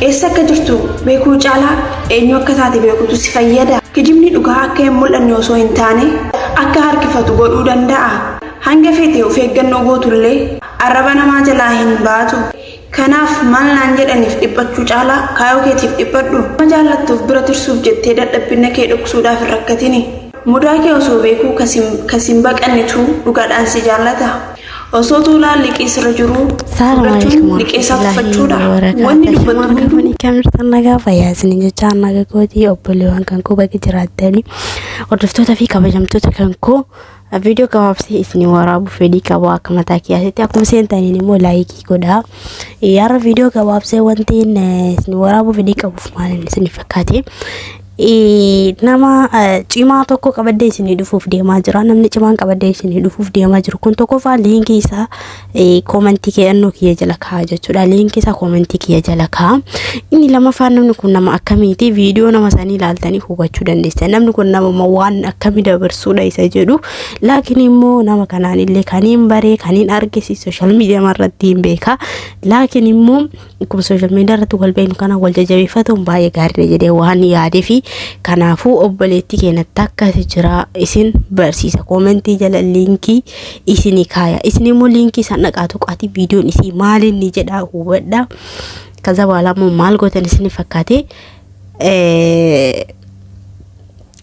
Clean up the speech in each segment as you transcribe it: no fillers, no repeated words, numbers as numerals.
Eessa akka jirtu beekuu caalaa eenyu akka taate beekutu si fayyada. Kijibni dhugaa akka hin mul'anne osoo hin taane akka harkifatu godhuu danda'a. Hanga feete of eeggannoo gootullee arraba namaa jalaa hin baatu. Kanaaf maal naan jedhaniif dhiphachuu caalaa kaayoo keetiif dhiphadhu. Nama jaallattuuf bira tursuuf jettee dadhabbina kee dhoksuudhaaf hin rakkatini. Mudaa kee osoo beekuu ka sin baqannetu dhugaadhaan si jaallata. Osoo tuulaan liqii sirra jiruu Assalamu alaikum fudhachuun liqeessaa warahmatullahi tuffachuudha. Wanni wabarakatuh. dubbattu Harka hunduu fuunee kam jirtan nagaa fayyaa isin jecha nagaa kootii obboleewwan kan koo bakka jiraattanii hordoftoota fi kabajamtoota kan koo viidiyoo gabaabsee isin waraabuu fedhii qabu akka mataa kiyyaatti akkuma seentaniin immoo laayikii godhaa. Yaara viidiyoo gabaabsee wanti isin waraabuu fedhii qabuuf maal inni isin fakkaate. Nama cimaa tokko qabadee isinii dhufuuf deemaa jira. Namni cimaan qabadee isinii dhufuuf deemaa jiru kun tokkoffaa liinkii isaa koomentii keeyannoo kiyya jala kaa'a jechuudha. Liinkii isaa koomentii kiyya jala kaa'a. Inni lammaffaan namni kun nama akkamiiti? Viidiyoo nama sanii ilaaltanii hubachuu dandeessan. Namni kun nama waan akkamii dabarsuudha isa jedhu. Laakiin immoo nama kanaan illee kan hin baree kan hin argisiisu sooshaal miidiyaa irratti hin beeka. Laakiin immoo akkuma sooshaal miidiyaa irratti wal beeknu kana wal jajjabeeffatuun baay'ee gaariidha jedhee waan yaadee fi kanaafuu obboleettii keenyatti akkasi jira isin barsiisa. Koomentii jala liinkii isinii kaaya. Isin immoo liinkii isaan dhaqaa tuqaatii viidiyoon isii maal inni jedhaa hubadhaa. Kaza baalaa immoo maal gootan isin fakkaate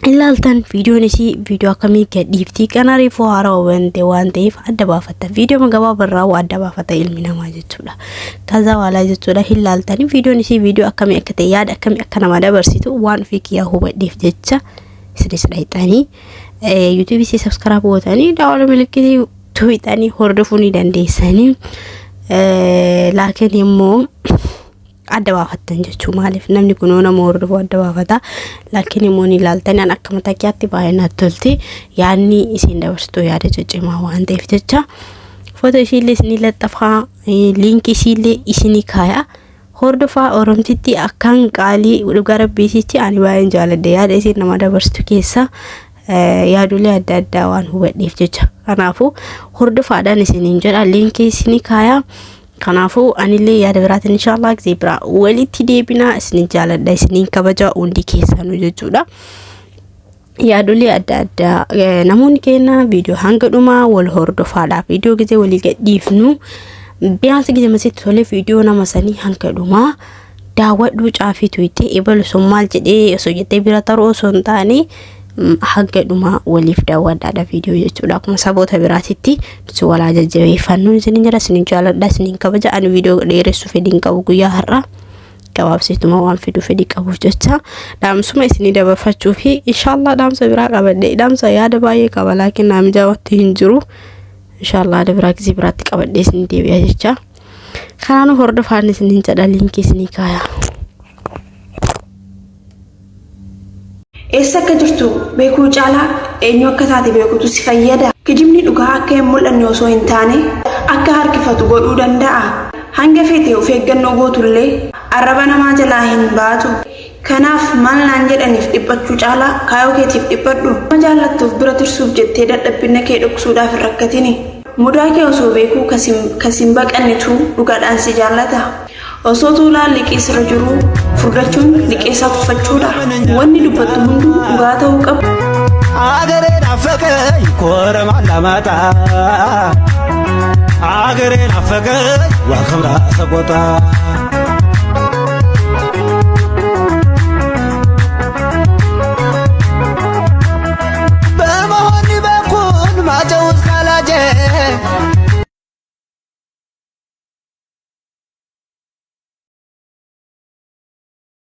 ilaaltan viidiyoon isii viidiyoo akkamii gadhiiftii kana reefuu haarawaa wante waan ta'eef adda baafata. Viidiyoo gabaabaa irraa waa adda baafata ilmi namaa jechuudha. Kaza waalaa jechuudha hin laaltanii viidiyoon isii viidiyoo akkamii akka ta'e yaada akkamii akka nama dabarsitu waan ofii kiyyaa hubadheef jecha isinis dhayxanii yuutuubii isii sabskiraayib gootanii daawwala milikitii tuwixanii hordofuu ni dandeessanii. Laakiin immoo adda baafattan jechuu maaliif namni kun nama hordofu adda baafata laakiin immoo ni ilaaltanii an akka mataa kiyyaatti baay'ee natti tolti yaadni isiin dabarsitu yaada ciccimaa waan ta'eef jecha foto ishiillee isinii laxxafaa liinkii ishiillee isinii kaaya hordofaa oromtitti akkaan qaalii dhugaa rabbiisitti ani baay'een jaaladhe yaada isiin nama dabarsitu keessa yaadolee adda addaa waan hubadheef jecha kanaafuu hordofaadhaan isiniin jedha liinkii isinii kaayaa. Kanaafuu anillee yaada biraatiin inshaallah gisee biraa walitti deebinaa isinin jaaladha isinin kabaja hundi keessanuu jechuudha. Yaadolee adda addaa namoonni keenya viidiyoo hanga dhumaa wal hordofaadha. Viidiyoo gisee walii gadhiifnu biyaansi gisee masitti tolee viidiyoo nama sanii hanga dhumaa daawwadhuu caafii tuyitee ebalu sun maal jedhee osoo jettee bira taruu osoo hin taane hanga dhumaa waliif daawwadhaadha viidiyoo jechuudha. Akkuma saboota biraatitti nuti walaa jajjabeeffannuun isinin jira isinin jaaladha isinin kabaja ani viidiyoo dheeressuu fedhii hin qabu guyyaa har'aa gabaabsituma waan fiduu fedhii qabuuf jecha dhaamsuma isinii dabarfachuu fi inshaallah dhaamsa biraa qabadhe dhaamsa yaada baay'ee qaba laakiin naa mijaawatti hin jiru inshaallah yaada biraa gisee biraatti qabadhee isin deebi'a jecha kanaanuu hordofaan isinin jedha liinkii isinii kaaya. Eessa akka jirtu beekuu caalaa eenyu akka taate beekutu si fayyada. Kijibni dhugaa akka hin mul'anne osoo hin taane akka harkifatu godhuu danda'a. Hanga feete of eeggannoo gootullee arraba namaa jalaa hin baatu. Kanaaf maal naan jedhaniif dhiphachuu caalaa kaayoo keetiif dhiphadhu. Nama jaallattuuf bira tursuuf jettee dadhabbina kee dhoksuudhaaf hin rakkatini. Mudaa kee osoo beekuu ka sin baqannetu dhugaadhaan si jaallata. Osoo tuulaan liqii sirra jiruu furdachuun liqeessaa tuffachuudha. Wanni dubbattu hunduu dhugaa ta'uu qaba. አገሬ ናፈቀኝ ኮረም አላማጣ አገሬ ናፈቀኝ ዋግኽምራ ሰቆጣ።